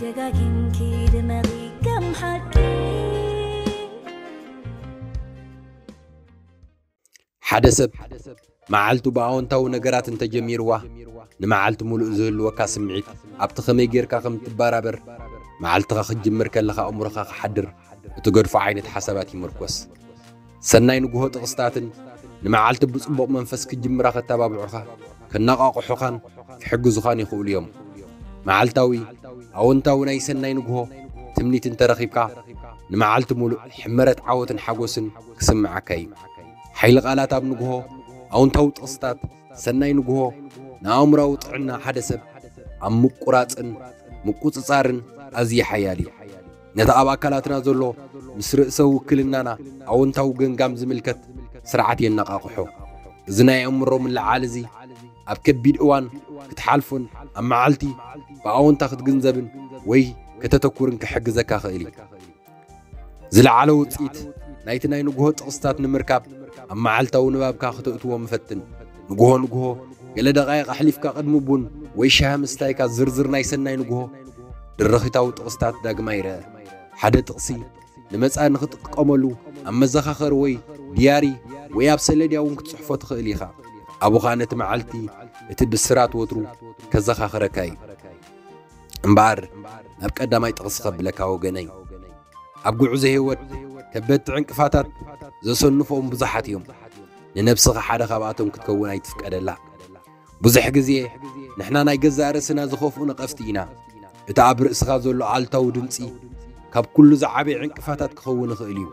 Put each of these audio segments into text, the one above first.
ደጋጊምኪ ድመቒ ከም ሓቂ። ሓደ ሰብ መዓልቱ ብኣወንታዊ ነገራት እንተጀሚርዋ፣ ንመዓልቲ ሙሉእ ዝህልወካ ስምዒት፣ ኣብቲ ከመይ ጌርካ ከም እትበራበር፣ መዓልትኻ ክትጅምር ከለኻ ኣእምሮኻ ክሓድር እትገድፎ ዓይነት ሓሳባት ይምርኮስ። ሰናይ ንግሆ ጥቕስታትን ንመዓልቲ ብጽቡቕ መንፈስ ክትጅምራ ከተባብዑኻ፣ ከነቓቕሑኻን ክሕግዙኻን ይኽእሉ እዮም። መዓልታዊ ኣወንታዊ ናይ ሰናይ ንግሆ ትምኒት እንተረኺብካ፣ ንመዓልቲ ሙሉእ ሕመረት ዓወትን ሓጎስን ክስምዓካ እዩ። ሓይሊ ቃላት ኣብ ንግሆ ኣወንታዊ ጥቕስታት ሰናይ ንግሆ ንኣእምሮኣዊ ጥዕና ሓደ ሰብ ኣብ ምቁራጽን ምቁጽጻርን ኣዝዩ ሓያል እዩ። ነቲ ኣብ ኣካላትና ዘሎ ምስ ርእሰ ውክልናና ኣወንታዊ ገንጋም ዝምልከት ስርዓት የነቓቕሖ። እዚ ናይ ኣእምሮ ምልዓል እዚ ኣብ ከቢድ እዋን ክትሓልፎን ኣብ መዓልቲ ብኣወንታ ክትግንዘብን ወይ ከተተኩርን ክሕግዘካ ኽእል እዩ። ዝለዓለ ውጽኢት ናይቲ ናይ ንግሆ ጥቕስታት ንምርካብ ኣብ መዓልታዊ ንባብካ ክተእትዎ ምፈትን። ንግሆ ንግሆ ገለ ደቓይቕ ኣሕሊፍካ ቅድሚ ቡን ወይ ሻሂ ምስታይካ ዝርዝር ናይ ሰናይ ንግሆ ድርኺታዊ ጥቕስታት ዳግማይ ይርአ። ሓደ ጥቕሲ ንመጻኢ ንኽትጥቀመሉ ኣብ መዘኻኸሪ ወይ ድያሪ ወይ ኣብ ሰሌዳ እውን ክትጽሕፎ ትኽእል ኢኻ። ኣብኡ ኸኣ ነቲ መዓልቲ እቲ ብስራት ወትሩ ከዘኻኽረካ እዩ። እምበኣር ናብ ቀዳማይ ጥቕሲ ከብለካ ወገነይ። ኣብ ጉዕዞ ህይወት ከበድቲ ዕንቅፋታት ዘሰንፎም ብዙሓት እዮም። ንነብስኻ ሓደ ካብኣቶም ክትከውን ኣይትፍቀደላ። ብዙሕ ግዜ ንሕና ናይ ገዛእ ርእስና ዝኸፍኡ ነቐፍቲ ኢና። እቲ ኣብ ርእስኻ ዘሎ ኣልታዊ ድምጺ ካብ ኩሉ ዝዓበየ ዕንቅፋታት ክኸውን ይኽእል እዩ።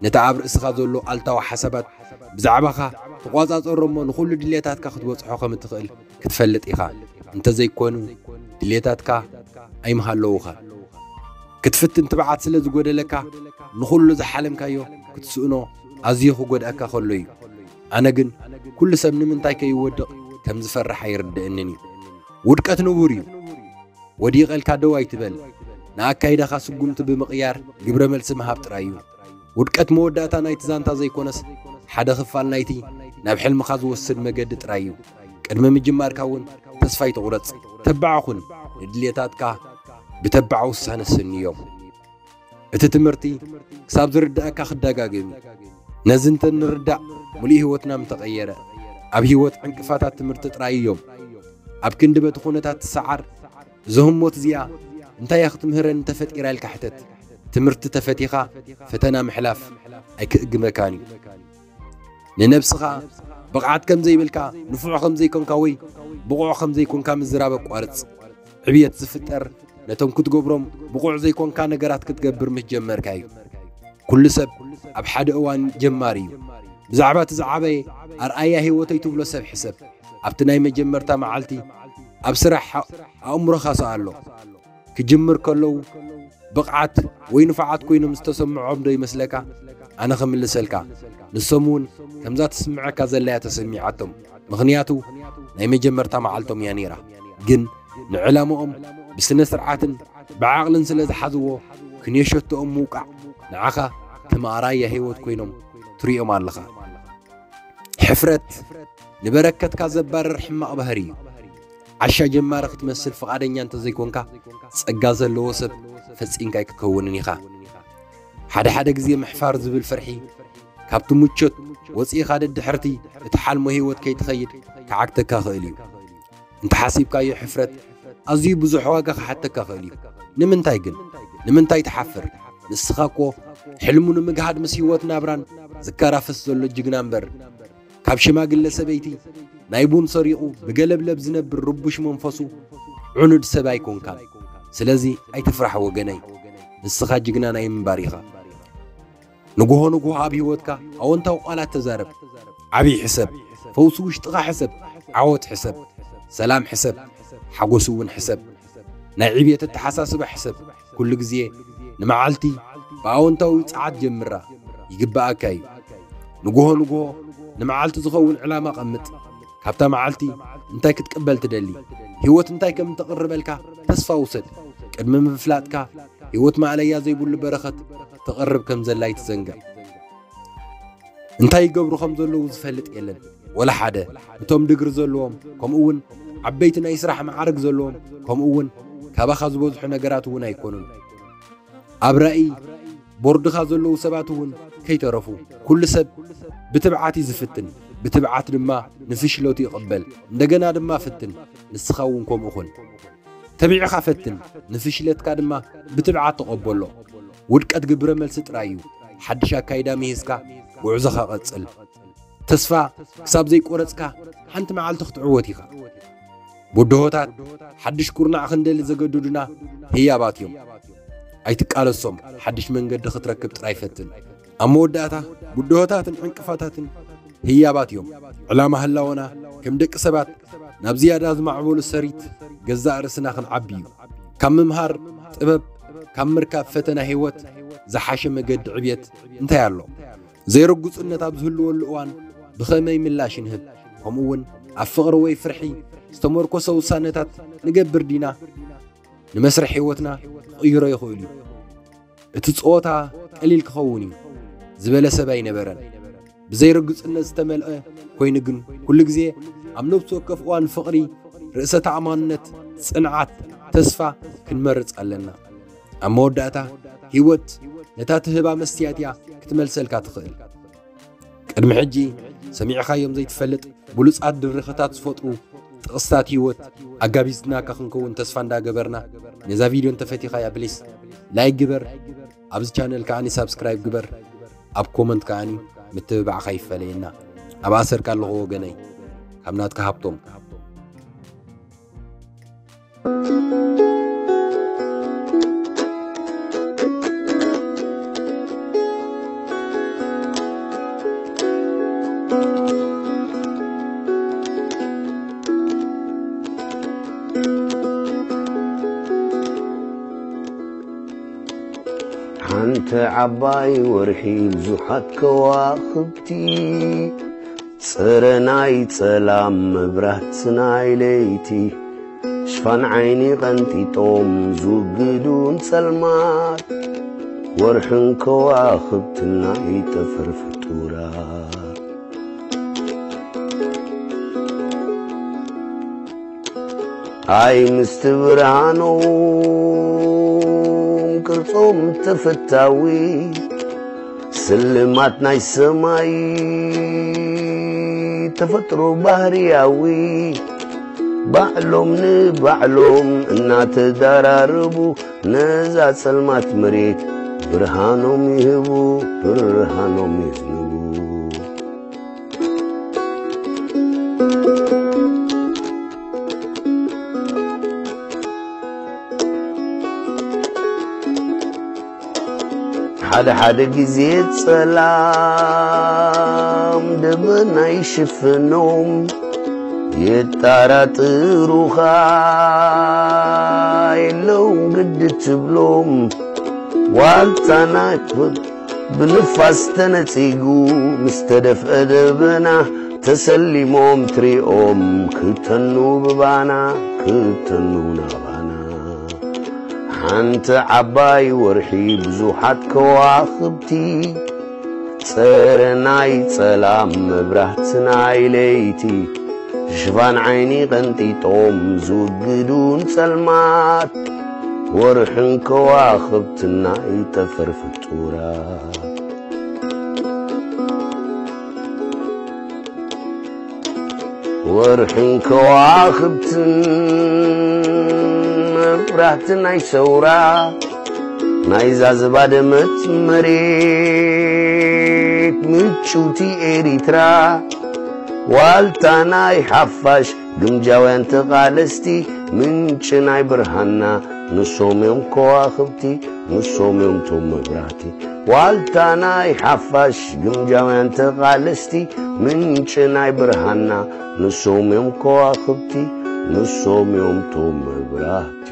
ነቲ ኣብ ርእስኻ ዘሎ ኣልታዊ ሓሳባት ብዛዕባኻ ትቋጻጸሮ እሞ ንኹሉ ድሌታትካ ክትበጽሖ ከም እትኽእል ክትፈልጥ ኢኻ። እንተዘይኮኑ ድሌታትካ ኣይምሃለዉኻን። ክትፍትን ትብዓት ስለ ዝጎደለካ ንኹሉ ዝሓለምካዮ ክትስእኖ ኣዝዩ ክጎድኣካ ከሎ እዩ። ኣነ ግን ኩሉ ሰብ ንምንታይ ከይወድቕ ከም ዝፈርሕ ኣይርድእንን እዩ። ውድቀት ንቡር እዩ። ወዲቐ ኢልካ ደው ኣይትበል። ንኣካይዳኻ ስጉምቲ ብምቕያር ግብረ መልሲ ምሃብ ጥራይ እዩ። ውድቀት መወዳእታ ናይቲ ዛንታ ዘይኮነስ ሓደ ክፋል ናይቲ ናብ ሕልምኻ ዝወስድ መገዲ ጥራይ እዩ። ቅድሚ ምጅማርካ እውን ተስፋ ኣይትቑረጽ። ተባዕ ኩን። ንድልየታትካ ብተባዕ ውሳነ ስንዮም። እቲ ትምህርቲ ክሳብ ዝርድኣካ ክደጋገም እዩ። ነዚ እንተ ንርዳእ፣ ምሉእ ህይወትና ምተቐየረ። ኣብ ህይወት ዕንቅፋታት ትምህርቲ ጥራይ እዮም። ኣብ ክንዲ በቲ ኩነታት ትሰዓር፣ እዛ ህሞት እዚኣ እንታይ እያ ክትምህረኒ ተፈጢራ ኢልካ ሕተት። ትምህርቲ ተፈቲኻ ፈተና ምሕላፍ ኣይክእግመካን እዩ። ንነብስኻ ብቕዓት ከም ዘይብልካ፣ ንፉዕ ከም ዘይኮንካ ወይ ብቑዕ ከም ዘይኮንካ ምዝራብ ኣቋርጽ። ዕብየት ዝፍጠር ነቶም ክትገብሮም ብቑዕ ዘይኮንካ ነገራት ክትገብር ምስ ጀመርካ እዩ። ኩሉ ሰብ ኣብ ሓደ እዋን ጀማሪ እዩ። ብዛዕባ እቲ ዝዓበየ ኣርኣያ ህይወተይ ትብሎ ሰብ ሕሰብ። ኣብቲ ናይ መጀመርታ መዓልቲ ኣብ ስራሕ ኣእምሮኻ ሰኣሎ። ክጅምር ከለዉ ብቕዓት ወይ ንፉዓት ኮይኖም ዝተሰምዖም ዶ ይመስለካ? ኣነ ክምልሰልካ፣ ንሶም እውን ከምዛ ትስምዐካ ዘላ እያ ተሰሚዓቶም። ምኽንያቱ ናይ መጀመርታ መዓልቶም እያ ነይራ። ግን ንዕላምኦም ብስነ ስርዓትን ብዓቕልን ስለ ዝሓዝዎ፣ ክንየሸትኦም ምውቃዕ ንዓኻ ከም ኣርኣያ ህይወት ኮይኖም ትሪኦም ኣለኻ። ሕፍረት ንበረከትካ ዘባርር ሕማቕ ባህሪ እዩ። ዓሻ ጀማሪ ክትመስል ፍቓደኛ እንተዘይኮንካ፣ ጸጋ ዘለዎ ሰብ ፈጺምካ ኣይክትከውንን ኢኻ። ሓደ ሓደ ግዜ ምሕፋር ዝብል ፍርሒ ካብቲ ምቾት ወጺእኻ ደድሕርቲ እቲ ሓልሞ ህይወት ከይትኸይድ ክዓግተካ ይኽእል እዩ። እንተሓሲብካዮ ሕፍረት ኣዝዩ ብዙሕ ዋጋ ክሓተካ ይኽእል እዩ። ንምንታይ ግን? ንምንታይ ትሓፍር? ንስኻ እኮ ሕልሙ ንምግሃድ ምስ ህይወት ናብራን ዝከራፈስ ዘሎ ጅግና እምበር፣ ካብ ሽማግለ ሰበይቲ ናይ ቡን ሰሪቑ ብገለብለብ ዝነብር ርቡሽ መንፈሱ ዕኑድ ሰብ ኣይኮንካን። ስለዚ ኣይትፍራሕ ወገነይ፣ ንስኻ ጅግና ናይ ምንባር ኢኻ። ንግሆ ንግሆ ኣብ ህይወትካ ኣወንታዊ ቃላት ተዛረብ። ዓብዪ ሕሰብ፣ ፈውሲ ውሽጥኻ ሕሰብ፣ ዓወት ሕሰብ፣ ሰላም ሕሰብ፣ ሓጎስ እውን ሕሰብ። ናይ ዕብየት ኣተሓሳስባ ሕሰብ። ኩሉ ግዜ ንመዓልቲ ብኣወንታዊ ጸዓት ጀምራ። ይግብኣካ እዩ። ንግሆ ንግሆ ንመዓልቲ ዝኸውን ዕላማ ቀምጥ። ካብታ መዓልቲ እንታይ ክትቅበል ትደሊ? ህይወት እንታይ ከም እተቕርበልካ ተስፋ ውሰድ። ቅድሚ ምፍላጥካ ህይወት ማእለያ ዘይብሉ በረኸት ተቕርብ ከም ዘላ ኣይትዘንግዕ። እንታይ ይገብሩ ከም ዘለዉ ዝፈልጥ የለን፣ ወላ ሓደ። እቶም ድግሪ ዘለዎም፣ ከምኡ እውን ዓበይቲ ናይ ስራሕ መዓርግ ዘለዎም፣ ከምኡ እውን ካባኻ ዝበዝሑ ነገራት እውን ኣይኮኑን። ኣብ ራእይ ቦርድኻ ዘለዉ ሰባት እውን ከይተረፉ፣ ኩሉ ሰብ ብትብዓት እዩ ዝፍትን፣ ብትብዓት ድማ ንፍሽለቱ ይቕበል። እንደገና ድማ ፍትን፣ ንስኻ እውን ከምኡ ኹን። ተቢዕኻ ፈትን፣ ንፍሽለትካ ድማ ብትብዓት ተቐበሎ። ውድቀት ግብረ መልሲ ጥራይ እዩ። ሓድሽ ኣካይዳ ምሂዝካ ጉዕዞኻ ቀጽል። ተስፋ ክሳብ ዘይቆረጽካ ሓንቲ መዓልቲ ክትዕወት ኢኻ። ብድሆታት ሓድሽ ኩርናዕ ክንደሊ ዘገድዱና ህያባት እዮም። ኣይትቃለሶም፣ ሓድሽ መንገዲ ክትረክብ ጥራይ ፈትን። ኣብ መወዳእታ ብድሆታትን ዕንቅፋታትን ህያባት እዮም። ዕላማ ህላወና ከም ደቂ ሰባት ናብ ዝያዳ ዝማዕበሉ ሰሪት ገዛእ ርእስና ክንዓቢ እዩ። ካብ ምምሃር ጥበብ፣ ካብ ምርካብ ፈተና ህይወት ዝሓሸ መገዲ ዕብየት እንታይ ኣሎ? ዘይርጉጽነት ኣብ ዝህልወሉ እዋን ብኸመይ ምላሽ ንህብ? ከምኡውን ኣብ ፍቕሪ ወይ ፍርሒ ዝተመርኮሰ ውሳነታት ንገብር ዲና? ንመስርሕ ህይወትና ክቕይሮ ይኽእል እዩ። እቲ ጸወታ ቀሊል ክኸውን እዩ ዝበለ ሰብ ኣይነበረን። ብዘይርግጽነት ዝተመልአ ኮይኑ ግን፣ ኩሉ ግዜ ኣብ ነፍሲ ወከፍ እዋን ፍቕሪ፣ ርእሰ ተኣማንነት፣ ጽንዓት፣ ተስፋ ክንመርጽ ኣለና። ኣብ መወዳእታ፣ ህይወት ነታ ትህባ መስትያት እያ ክትመልሰልካ ትኽእል። ቅድሚ ሕጂ ሰሚዕኻዮም ዘይትፈልጥ ብሉጻት ድርኽታት ዝፈጥሩ ጥቕስታት ህይወት ኣጋቢዝናካ ክንከውን ተስፋ እንዳገበርና፣ ነዛ ቪድዮ እንተፈቲኻያ ፕሊስ ላይክ ግበር፣ ኣብዚ ቻነል ከዓኒ ሳብስክራይብ ግበር፣ ኣብ ኮመንት ከዓኒ ምትብባዕኻ ይፈለየና። ኣብ ኣሰርካ ኣለኹ ወገነይ፣ ካብ ናትካ ሃብቶም። ሓንቲ ዓባይ ወርሒ ብዙሓት ከዋኽብቲ፣ ጸረ ናይ ጸላም መብራት ናይ ለይቲ፣ ሽፋን ዓይኒ ቀንጢጦም ዝውግዱን ጸልማት፣ ወርሕን ከዋኽብትን ናይ ጠፈር ፍጡራት። ኣይ ምስቲ ብርሃኖም ቅርጾም ተፈታዊ፣ ስልማት ናይ ሰማይ ተፈጥሮ ባህርያዊ፣ ባዕሎም ንባዕሎም እናተዳራረቡ፣ ነዛ ጸልማት መሬት ብርሃኖም ይህቡ፣ ብርሃኖም የዝንቡ። ሓደ ሓደ ግዜ ጸላም ደመና ይሽፍኖም፣ የጣራጥሩኻ የለውን ግዲ ትብሎም። ዋልታ ናይ ብንፋስ ተነጺጉ ምስ ተደፍአ ደበና፣ ተሰሊሞም ትሪኦም ክተኑ ብባና፣ ክተኑ ናባና። ሓንቲ ዓባይ ወርሒ ብዙሓት ከዋኽብቲ፣ ጸረ ናይ ጸላም መብራህቲ ናይ ለይቲ፣ ሽፋን ዓይኒ ቀንጢጦም ዝውግዱን ጸልማት፣ ወርሕን ከዋኽብትን ናይ ጠፈር ፍጡራት። ወርሕን ከዋኽብትን መብራህቲ ናይ ሰውራ፣ ናይዛ ዝባደመት መሬት ምጭውቲ ኤሪትራ፣ ዋልታ ናይ ሓፋሽ ግምጃውያን ተቓለስቲ፣ ምንጪ ናይ ብርሃንና ንሶም እዮም ከዋኽብቲ፣ ንሶም እዮም ቶም መብራህቲ። ዋልታ ናይ ሓፋሽ ግምጃውያን ተቓለስቲ፣ ምንጪ ናይ ብርሃንና ንሶም እዮም ከዋኽብቲ፣ ንሶም እዮም ቶም መብራህቲ።